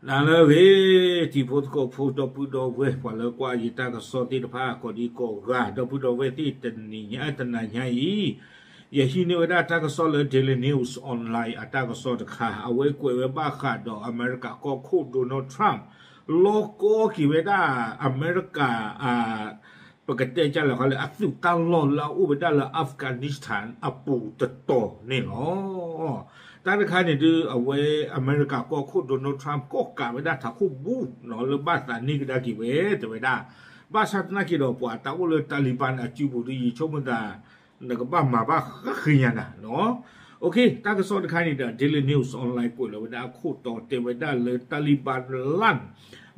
နၤလၢအဂ့ၤ တံၤဖိသကိးဖိ ဒီပုၢ်ဒီဝဲၢ် ပှၤလၢကွၢ်ယတၢ်ကစီၣ်သ့ၣ်တဖၣ် ကိးဒံကိးဂၤ ဒီပုၢ်ဒီဝဲၢ်သ့ၣ် တနံၤညါ တနၤညါအံၤ ယဟံးန့ၢ်ဝဲဒၣ်တၢ်ကစီၣ်လၢ Daily News Online အတၢ်ကစီၣ်တခါ အဝဲကွဲးဝဲဘၣ်ဃးဒီးအမဲရကၤကီၢ်ခိၣ် Donald Trump လီၤကီက့ၤဝဲဒၣ်အမဲရကၤ ပကတဲကလဲၣ်ဃီလၢ အသုးတၢ်လီၢ်လၢအအိၣ်ဝဲဒၣ်လၢ Afghanistan အပူၤတတီၤန့ၣ်လီၤ. တၢ်တခါန့ၣ်ဒုး အဝဲအမဲရကၤကီၢ်ခိၣ် Donald Trump ကီၣ်ကးဝဲဒၣ်ထးခိၣ်ဘူးနီၤ လၢဘၣ်သးန့ၢ်ကဒါက့ၤဝဲ တဲဝဲဒၣ် ဘၣ်ဆၣ်သနာ်က့ဒီး ပှၤတၢ်အိၣ်လၢ Taliban အစုပူၤဒုး ယဆိကမိၣ်သး နကဘၣ်မၤဘၣ်ဃၣ်ဃ့ညါနၤ တၢ်ကစီၣ်တခါန့ၣ်ဒီး Daily News Online ကွဲးလီၤဝဲဒၣ်အခိၣ်တီတဲဝဲဒၣ်လၢ Taliban ลั่น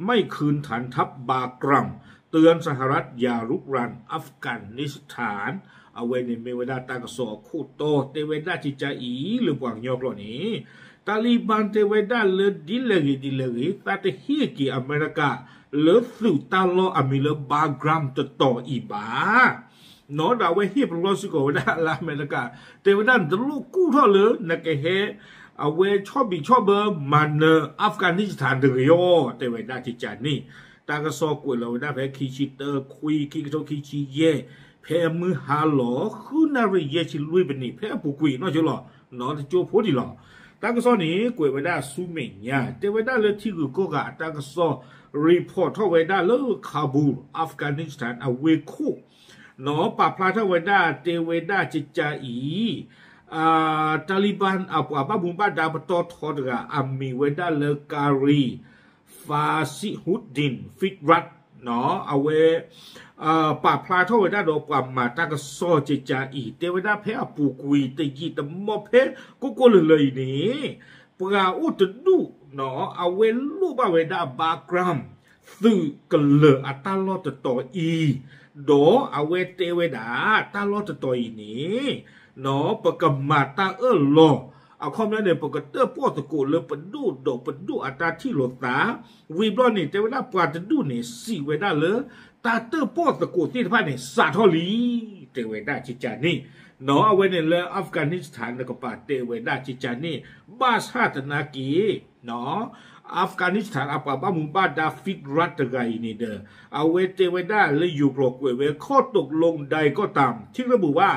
ไม่คืนฐานทัพ Bagram เตือนสหรัฐอย่ารุกราน Afghanistan အဝဲန့ၣ်မ့ၢ်ဝဲဒၣ်တၢ်ကစီၣ်အခိၣ်တီတဲဝဲဒၣ်ကကါအံၤ လၢပှၤကညီကျိာ်န့ၣ် Taliban တဲဝဲဒၣ်လၢဒ်လဲၣ်ဂ့ၤဒ်လဲၣ်ဂ့ၤ သးတဟ့ၣ်က့ၤအမဲရကၤ လၢသုးတၢ်လီၢ်အမံၤလၢ Bagram တတီၤအံၤဘၣ် နီၤ ဒီးအဝဲဟ့ၣ်ပလီၢ်စ့ၢ်ကီးဝဲဒၣ်လၢအမဲရကၤ တဲဝဲဒၣ်နတလိၣ်ကူၣ်ထီၣ်လၢနကဟဲ အဝဲဆီၣ်ဘံးဆီၣ်ဘၢမၤနၢၤ Afghanistan တဂ့ၤအီၤ တဲဝဲဒၣ်ကကါန့ၣ် တၢ်ကစီၣ်ကွဲးလီၤဝဲဒၣ်ဖဲခံဆံတၢ ခွံ ခံကထိခံဆံယဲၢ် ဖဲမုၢ်ဟါလီၤ ဃုနၣ်ရံၣ်ယဲၢ်ဆံလွံၢ်မံးနံး ဖဲအပူၤကွံာ်နီၢ်ဆိလီၤ နီၤတကၠိဖိဒံးလီၤ. တၢ်ကစီၣ်န့ၣ် ကွဲးဝဲဒၣ်ဆူမဲာ်ညါ တဲဝဲဒၣ်လၢထံဂုၤကီၢ်ဂၤအတၢ်ကစီၣ် report ထီၣ်ဝဲဒၣ်လၢ Kabul Afghanistan အဝ့ၢ်ခိၣ် နီၤ ပာ်ဖျါထီၣ်ဝဲဒၣ်တဲဝဲဒၣ်ကကါအံၤ Taliban အပှၤဘၣ်မူဘၣ်ဒါပတီၢ်ထီတဂၤ အမံၤဝဲဒၣ်လၢ Qari Fasihuddin Firat နီၤ အဝဲ ပာ်ဖျါထီၣ်ဝဲဒၣ်ဒီးပှၤမၤတၢ်ကစီၣ်ကကါအံၤ တဲဝဲဒၣ်ဖဲအပူၤကွံာ်တယံာ်တမီၢ်ဖဲကိၢ်ကိၢ်လၢၤလၢၤအံၤန့ၣ် ပှၤအိၣ်တဒူၣ်နီၤ အဝဲလိၣ်ဘၣ်ဝဲဒၣ် Bagram သုးကလၢၤအတၢ်လီၢ်တတီၤအံၤ ဒီးအဝဲတဲဝဲဒၣ် တၢ်လီၢ်တတီၤအံၤန့ၣ် နီၤ ပကမၤတၢ်အၢၣ်လီၤ အခီပညီန့ၣ် ပကတၢၣ်ပီၣ်သကိးလၢပဒိၣ်ဒီးပဒိၣ်အတၢ်ထံၣ်လိာ်သး ဝံၤဘျီန့ၣ် တဲဝဲဒၣ်ပှၤတဒူၣ်န့ၣ် စံးဝဲဒၣ်လၢ တၢ်တၢၣ်ပီၣ်သကိးသ့ၣ်တဖၣ်န့ၣ် စးထီၣ်လံ တဲဝဲဒၣ်ကကါန့ၣ် နီၤ အဝဲန့ၣ်လၢ Afghanistan တကပၤတဲဝဲဒၣ်ကကါန့ၣ် ဘၣ်ဆၣ်သနာ်က့ နီၤ Afghanistan အပှၤဘၣ်မူဘၣ်ဒါ Firat တဂၤအံၤန့ၣ်ဒီး အဝဲတဲဝဲဒၣ်လၢယိၤကျိာ်ကွဲးဝဲ ข้อตกลงใดก็ตามที่ระบุว่า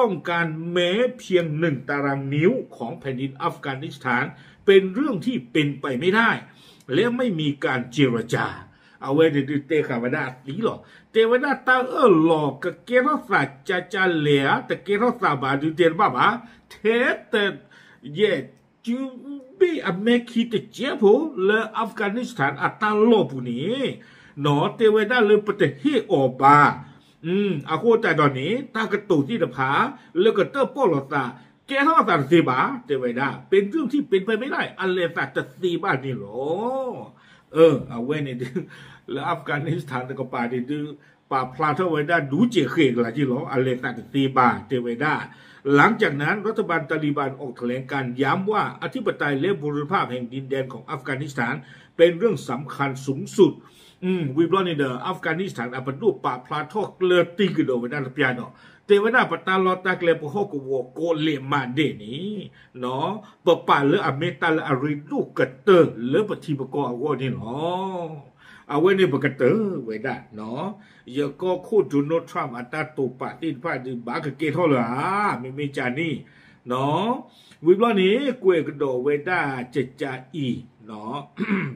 ต้องการแม้เพียงหนึ่งตารางนิ้วของแผ่นดินอัฟกานิสถานเป็นเรื่องที่เป็นไปไม่ได้และไม่มีการเจรจา အဝဲန့ၣ်ဒုးတဲဃာ်ဝဲဒၣ်အသံလီၤ. တဲဝဲဒၣ်တၢ်အၢၣ်လီၤ ကကဲထီၣ်သးကကါလဲၣ်ဧါ တကဲထီၣ်သးဘၣ်ဒုးတဲတဘၣ်ဘၣ် ထဲတယဲၢ် ကုဘ့ၣ်အမဲခံတစဲးဖိလၢ Afghanistan အတၢ်လီၢ်ပူၤန့ၣ် နီၤ တဲဝဲဒၣ်လၢပတဟ့ၣ်အီၤဘၣ်. အဃိသတးဒီးန့ၣ် တၢ်ကတိၤသ့ၣ်တဖၣ် လၢကတၢၣ်ပီၣ်လိာ်သး ကဲထီၣ်သးတသ့ဘၣ် တဲဝဲဒၣ် เป็นเรื่องที่เป็นไปไม่ได้ အလဲၤသးတသ့ဘၣ်န့ၣ်လီၤ. အဝဲန့ၣ်ဒုး လၢ Afghanistan တကပၤန့ၣ်ဒုး ပာ်ဖျါထီၣ်ဝဲဒၣ်ဒူကဲးဃဲးကလးက့လီၤ အလဲၤသးတသ့ဘၣ် တဲဝဲဒၣ် หลังจากนั้นรัฐบาลตาลิบันออกแถลงการณ์ย้ำว่าอธิปไตยและบูรณภาพแห่งดินแดนของอัฟกานิสถานเป็นเรื่องสำคัญสูงสุด ဝံၤဘျီန့ၣ်ဒီး Afghanistan အပဒိၣ်ပာ်ဖျါထီၣ်ကျၢၤတံၢ်ကဒီးဝဲဒၣ်တပျၢ်ဒီး တဲဝဲဒၣ်ပတၢ်လီၢ်တၢ်ကျဲပဟီၣ်ကဝီၤကိးလဲးမးဒဲးန့ၣ် ပပာ်လၢအမ့ၢ်တၢ်လၢအရ့ဒိၣ်ကတၢၢ်လၢပထံပကီၢ်အဂီၢ်န့ၣ်လီၤ. အဝဲန့ၣ်ပကတၢၢ်ဝဲဒၣ် ယကီၢ်ခိၣ် Donald Trump အတၢ်တိာ်ပာ်သ့ၣ်တဖၣ်ဒုး ဘၣ်ကကဲထီၣ်လၢၤဧါ မ့မ့ၢ်ကန့ၣ် ဝံၤဘျီန့ၣ် ကွဲးကဒီးဝဲဒၣ်ကကအံၤ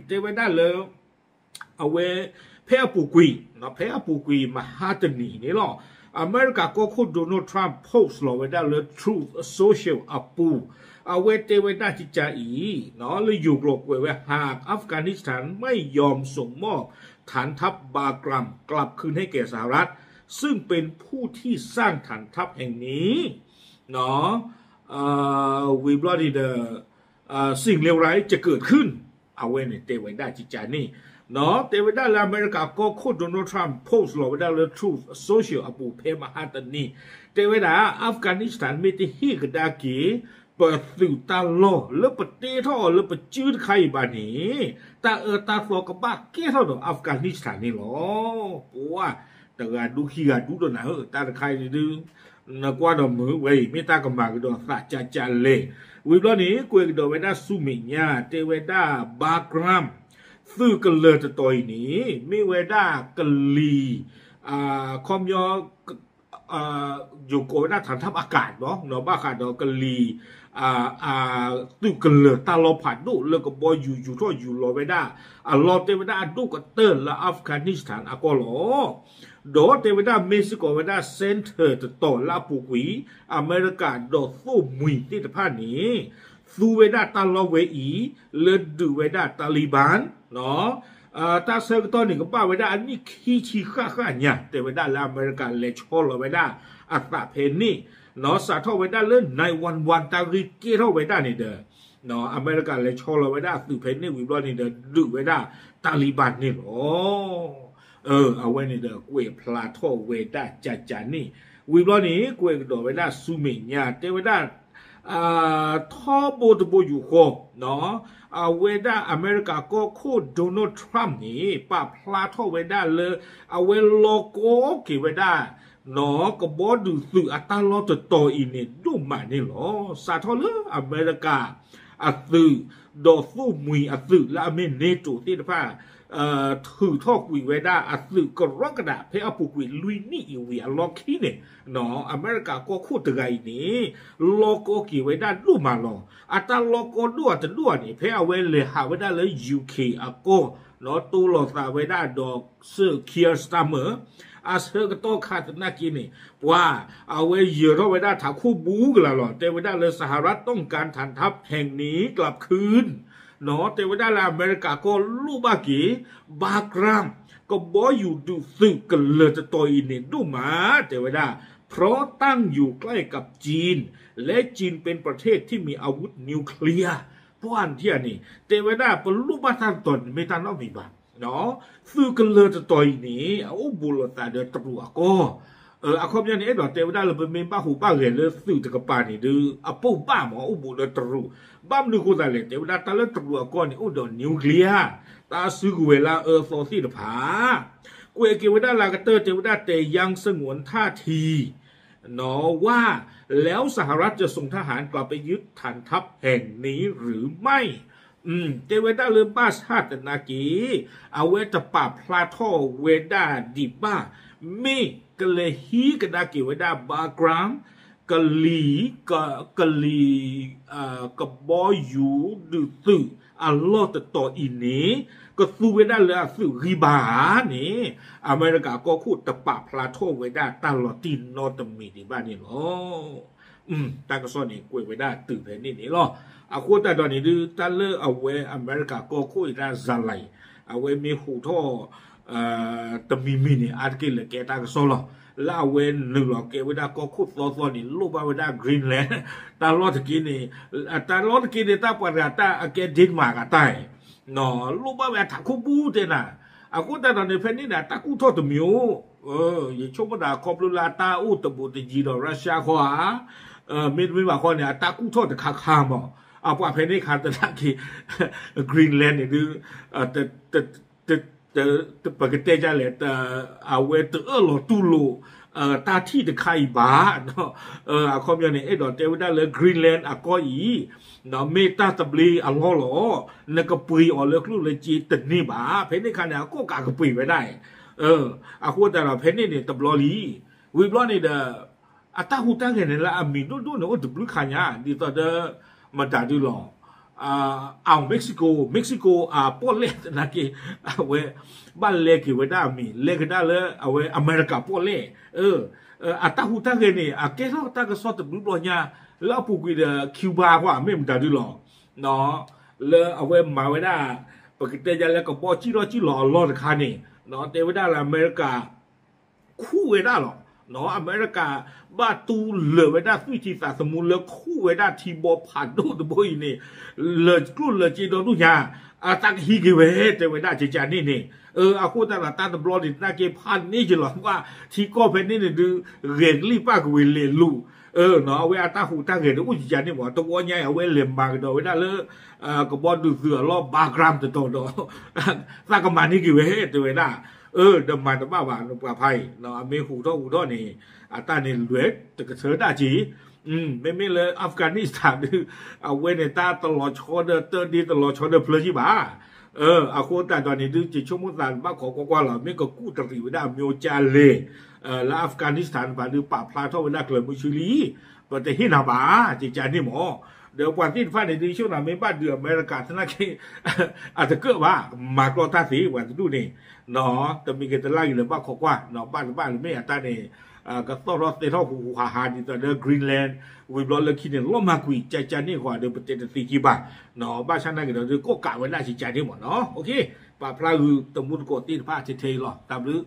တဲဝဲဒၣ်လၢ အဝဲ ဖဲအပူၤကွံာ် ဖဲအပူၤကွံာ်မဟါတနံၤန့ၣ်လီၤ အမဲရကၤကီၢ်ခိၣ် Donald Trump post လီၤဝဲဒၣ်လၢ Truth Social အပူၤ အဝဲတဲဝဲဒၣ်ကကအံၤ လၢယိၤကျိာ်ကွဲးဝဲ หากอัฟกานิสถานไม่ยอมส่งมอบฐานทัพบาร์กรัมกลับคืนให้แก่สหรัฐ ซึ่งเป็นผู้ที่สร้างฐานทัพแห่งนี้ ဝံၤဘျီန့ၣ်ဒီး สิ่งเลวร้ายจะเกิดขึ้น အဝဲန့ၣ်တဲဝဲဒၣ်ကကန့ၣ် တဲဝဲဒၣ်လၢအမဲရကၤကီၢ်ခိၣ် Donald Trump post လီၤဝဲဒၣ်လၢ Truth Social အပူၤဖဲမဟါတနံၤ တဲဝဲဒၣ် Afghanistan မ့ၢ်တဟ့ၣ်ကဒါက့ၤ ပသုးတၢ်လီၢ်လၢပတ့ထီၣ်အီၤလၢပစုတခါအံၤဘၣ်န့ၣ် တၢ်အၢတၢ်သီကဘၣ်ကဲထီၣ်ဒီး Afghanistan န့ၣ်လီၤ. ပှၤ တဂၤဒူခံဂၤဒူဒီးနၤဧၢ တၢ်တခါအံၤန့ၣ်ဒုး နကွၢ်ဒီးမုာ်ဝဲအံၤ မ့ၢ်တၢ်ကမၤကဒီးသးကကလဲၣ်. ဝံၤဘျီန့ၣ် ကွဲးကဒီးဝဲဒၣ်ဆူမဲာ်ညါ တဲဝဲဒၣ် Bagram သုးကလၢၤတတီၤအံၤန့ၣ် မ့ၢ်ဝဲဒၣ်ကလံၤ ခီပညီ ယိၤကိးဝဲဒၣ် ထၣ်ထၣ်အကး ဘၣ်ဃးဒီးကလံၤ သုးကလၢၤတၢ်လီၢ်ဖးဒိၣ်လၢကဘီယူၤယူၤထီၣ်ယူၤလီၤဝဲဒၣ် အလီၢ်တဲဝဲဒၣ်အဒိၣ်ကတၢၢ်လၢ Afghanistan အကီၢ်လီၤ. ဒီးတဲဝဲဒၣ်မ့ၢ်စ့ၢ်ကီးဝဲဒၣ် center တတီၤလၢအပူၤကွံာ် အမဲရကၤဒီးသိၣ်မှံၤသ့ၣ်တဖၣ်န့ၣ် သူဝဲဒၣ်တၢ်လီၢ်ဝဲအံၤ လၢဒုးဝဲဒၣ် Taliban တၢ်ဆၢကတီၢ်န့ၣ် ကဘၣ်ဝဲဒၣ်အနံၣ်ခံဆံဃၣ်ဃၣ်ညါ တဲဝဲဒၣ်လၢအမဲရကၤလဲၤဆီလီၤဝဲဒၣ်အသးဖဲန့ၣ် စးထီၣ်ဝဲဒၣ်လၢ nine one one တၢ်ဂ့ၢ်ကဲထီၣ်ဝဲဒၣ်န့ၣ်ဒီး အမဲရကၤလဲၤဆီလီၤဝဲဒၣ်အသုးဖဲန့ၣ်ဝံၤဘျီန့ၣ်ဒီး ဒုးဝဲဒၣ် Taliban န့ၣ်လီၤ. အဝဲန့ၣ်ဒီး ကွဲးဖျါထီၣ်ဝဲဒၣ်ကကန့ၣ် ဝံၤဘျီန့ၣ် ကွဲးကဒီးဝဲဒၣ်ဆူမဲာ်ညါ တဲဝဲဒၣ် ထီဘိတဘိယူၢ်ဃီ အဝဲဒၣ်အမဲရကၤကီၢ်ခိၣ် Donald Trump န့ၣ် ပာ်ဖျါထီၣ်ဝဲဒၣ်လၢ အဝဲလီၤကီက့ၤဝဲဒၣ် ကဘီဒုးသုးအတၢ်လီၢ်တတီၤအံၤန့ၣ် ဒိၣ်မးန့ၣ်လီၤ. စးထီၣ်လၢအမဲရကၤအသုး ဒီးသိၣ်မှံၤအသုးလၢအမ့ၢ် NATO သ့ၣ်တဖၣ် ထုးထီၣ်ကွံာ်ဝဲဒၣ်အသုးကရီကဒး ဖဲအပူၤကွံာ်လွံၢ်နံၣ်အံၤဝံၤအလီၢ်ခံန့ၣ် အမဲရကၤကီၢ်ခိၣ်တဂၤအံၤန့ၣ် လီၤကီက့ၤဝဲဒၣ်ဒိၣ်မးလီၤ. အတၢ်လီၤကီဒိၣ်အတဒိၣ်အန့ၣ် ဖဲအဝဲလဲၤဟးဝဲဒၣ်လၢ UK အကီၢ် တိလီၤသးဝဲဒၣ်ဒီး Sir Keir Starmer အဆၢကတီၢ်ခါသနာ်က့န့ၣ် ပှၤ အဝဲယၢၤထီၣ်ဝဲဒၣ်ထးခိၣ်ဘူးကလာ်လီၤ. တဲဝဲဒၣ်လၢ สหรัฐต้องการฐานทัพแห่งนี้กลับคืน တဲဝဲဒၣ်လၢအမဲရကၤကီၢ်လိၣ်ဘၣ်က့ၤ Bagram ကဘီယူၤဒုးသုးကလၢၤတတီၤအံၤန့ၣ်ဒိၣ်မး တဲဝဲဒၣ် เพราะตั้งอยู่ใกล้กับจีน และจีนเป็นประเทศที่มีอาวุธนิวเคลียร์ ပှၤထံၣ်န့ၣ် တဲဝဲဒၣ်ပလိၣ်ဘၣ်တၢ်တတီၤန့ၣ် မ့ၢ်တၢ်နီတမံၤဘၣ်. သုးကလၢၤတတီၤအံၤန့ၣ် အအိၣ်ဘူးလိာ်သးဒီးတရူးအကီၢ် အခီပညီန့ၣ် အဲၣ်ဒိးတဲဝဲဒၣ်လၢပမ့ၢ်ဘၣ်ဟူးဘၣ်ဂဲၤလၢသုးတကပၤန့ၣ်ဒီး အပိၢ်ဘၣ်မး အိၣ်ဘူးလၢတရူး ဘၣ်မနုၤအဃိသတးလဲၣ် တဲဝဲဒၣ်တၢ်လၢတရူးအကီၢ်န့ၣ် အိၣ်ဒီး nuclear တၢ်စုကဝဲၤလၢအအၢအသီသ့ၣ်တဖၣ် ကွဲးက့ၤဝဲဒၣ်လၢအကတၢၢ် တဲဝဲဒၣ် แต่ยังสงวนท่าที ว่า แล้วสหรัฐจะส่งทหารกลับไปยึดฐานทัพแห่งนี้หรือไม่ တဲဝဲဒၣ်လၢဘၣ်ဆၣ်သနာ်က့ အဝဲတပာ်ဖျါထီၣ်ဝဲဒၣ်ဒံးဘၣ် မ့ၢ်ကလဲၤဟံးကဒါက့ၤဝဲဒၣ် Bagram ကလံၤ ကလံၤ ကဘီယူၤဒုးသုးအလီၢ်တတီၤအံၤန့ၣ် ကသူဝဲဒၣ်လၢအသုးဂံၢ်ဘါဧါန့ၣ် အမဲရကၤကီၢ်ခိၣ်တပာ်ဖျါထီၣ်ဝဲဒၣ်တၢ်လီၤတံၢ်နီတမံၤဒံးဘၣ်န့ၣ်လီၤ. တၢ်ကစီၣ်န့ၣ် ကွဲးဝဲဒၣ်တုၤဖဲန့ၣ်န့ၣ်လီၤ. အဃိသတးဒီးန့ၣ်ဒုး တၢ်လၢအဝဲအမဲရကၤကီၢ်ခိၣ်အံၤတၢ်စၤလၤအံၤ အဝဲမ့ၢ်ဟူးထီၣ် တမံၤမံၤန့ၣ် အါတက့ၢ်လၢကဲတၢ်ကစီၣ်လီၤ. လၢအဝဲနုာ်လီၤကဲဝဲဒၣ်ကီၢ်ခိၣ်သီသီန့ၣ် လိၣ်ဘၣ်ဝဲဒၣ် Greenland တၢ်လီၢ်တက့ၢ်န့ၣ် တၢ်လီၢ်တက့ၢ်န့ၣ် တၢ်ပှၤတဂၤတၢ်အကဲ Denmark အတၢ် လိၣ်ဘၣ်ဝဲအထးခိၣ်ဘူးတဲနၤ, အဃိသတးဒီးန့ၣ် ဖဲန့ၣ်န့ၣ် အတၢ်ကူၣ်ထီၣ်တမံၤအိၣ်, ယဆိကမိၣ်ဒၣ်ခီဖျိလၢအတၢ်အိၣ်တဘူးတယံၤဒီး Russia ဃီဧါ, မ့တမ့ၢ်ဘၣ်ဃီန့ၣ် အတၢ်ကူၣ်ထီၣ်တခါခါမး, အပှၤဖဲန့ၣ်ခါသနာ်က့ Greenland န့ၣ်ဒုး ပကတဲဒ်လဲၣ်, အဝဲတအၢၣ်လီၤတူၢ်လိာ် တၢ်ထံၣ်တခါအံၤဘၣ်. အခီပညီန့ၣ် အဲၣ်ဒိးတဲဝဲဒၣ်လၢ Greenland အကီၢ်အံၤ မ့ၢ်တၢ်သဘျ့အလီၢ်လီၤ. နကပှ့ၤအီၤလၢကျိၣ်လၢစ့တန့ၢ်ဘၣ်. ဖဲန့ၣ်အခါန့ၣ် အကိးကးကပှ့ၤဝဲဒၣ်, အဃိသတးဒီး ဖဲန့ၣ်န့ၣ် တဘျီလံ. ဝံၤဘျီန့ၣ်ဒီး အတၢ်ဟူးတၢ်ဂဲၤန့ၣ်လၢအမံၤဒိၣ်ဒိၣ်န့ၣ် အိၣ်တဘျုးခါညါ ဒ်သိးဒီး မတၤဒုလီၤ အ Mexico, Mexico အပီၣ်လဲၣ်သနာ်က့ အဝဲ ဘၣ်လဲက့ၤဝဲဒၣ်အမံၤ လဲကဒါလၢအဝဲအမဲရကၤပီၣ်လဲၣ်, အတၢ်ဟူးတၢ်ဂဲၤန့ၣ် အကဲထီၣ်တၢ်ကစီၣ်တဘျုးဘျီညါ လၢအပူၤကွံာ်ဒီး Cuba ကွၢ် မ့ၢ်မတၤဒုလီၤ, လၢအဝဲမၤဝဲဒၣ် ပကတဲယါလၢကဘီစံၣ်ထီၣ်စံၣ်လီၤအလီၢ်တခါန့ၣ် တဲဝဲဒၣ်လၢအမဲရကၤ ခူၣ်ဝဲဒၣ်လီၤ. အမဲရကၤ ဘၣ်တူၢ်လၢာ်ဝဲဒၣ်သွံၣ်ထံသးသမူလၢခူၣ်ဝဲဒၣ်ထံဘီဖးဒိၣ်တဘိအံၤန့ၣ် လၢကျိၣ်လၢစ့ဒီဒူၣ်ညါ အတၢ်ကဟံးက့ၤဝဲ တဲဝဲဒၣ်ကကန့ၣ်န့ၣ်, အဃိသတးဒီးတၢ်တဘျီန့ၣ် သနာ်က့ဖးန့ၢ်က့ၤလီၤ ကွၢ် ထံကီၢ်ဖဲန့ၣ်န့ၣ်ဒုး ဂဲၤကလံၣ်ပၣ်ကဝ့ၤလဲၤလူၤ, အဝဲအတၢ်ဟူးတၢ်ဂဲၤန့ၣ်အိၣ်ကကန့ၣ်မး တဝီညါအံၤ အဝဲလဲၤမၤကဒီးဝဲဒၣ်လၢ ကဘီဒုးသုးအလီၢ် Bagram တတီၤဒီး သးကမၤန့ၢ်က့ၤဝဲ တဲဝဲဒၣ်, ဒီးမၤတဘၣ်ဘၣ် နပှၤဖးအံၤ အမ့ၢ်ဟူးထီၣ်ဟူးထီၣ်န့ၣ် အတၢ်န့ၣ်လဲၤတကထၢဒၣ်က့ၤ မ့မ့ၢ်လၢ Afghanistan ဒုး အဝဲန့ၣ်တၢ်တလီၤဆီဒီးတၢ်ဒ့တလီၤဆီဒီးဖျၢၣ်ကံဘၣ်. အဃိသတးဒီးန့ၣ်ဒုး ယဆိကမိၣ်သးဘၣ်ခိးကွၢ်ကွၢ်လီၤ မ့ၢ်ကကူၣ်တရံးဝဲဒၣ်အမျိုးကလဲၣ် လၢ Afghanistan တဖၣ်ဒုး ပာ်ဖျါထီၣ်ဝဲဒၣ်ကျၢၤမုဆူလံ ပတဟ့ၣ်နၤဘၣ် ကကန့ၣ်မး. ဒီးပှၤသ့ၣ်တဖၣ်န့ၣ်ဒုး ယဆိကမိၣ်သးမ့ၢ်ဘၣ်ဒုးအမဲရကၤ သနာ်က့ အတကၢၣ်ဘၣ် မၤကျီတၢ်သ့ ပှၤတဒူၣ်န့ၣ် တမံၤဂ့ၤတလၢ်ဂ့ၤလၢဘၣ်ခိးကွၢ် ဘၣ်တဘၣ်လၢမ့ၢ်အတၢ်န့ၣ် ကသီၣ်ထီၣ်သဲထီၣ်ဟူးဟူးဟးဟးဒ်သိးဒီး Greenland ဝံၤဘျီလၢခံန့ၣ် လီၤမၢ်ကွံာ် ကကန့ၣ်ဃီဒီး ပတဲတသ့က့ဘၣ်. ဘၣ်ဆၣ်သနာ်က့ဒီး ကိးကးဝဲဒၣ်ကကန့ၣ်မးနီၤ. ပာ်ဖျါဂုာ်တမူတကိးသ့ၣ်တဖၣ်ထဲထဲအံၤလီၤ. တၢ်ဘျုး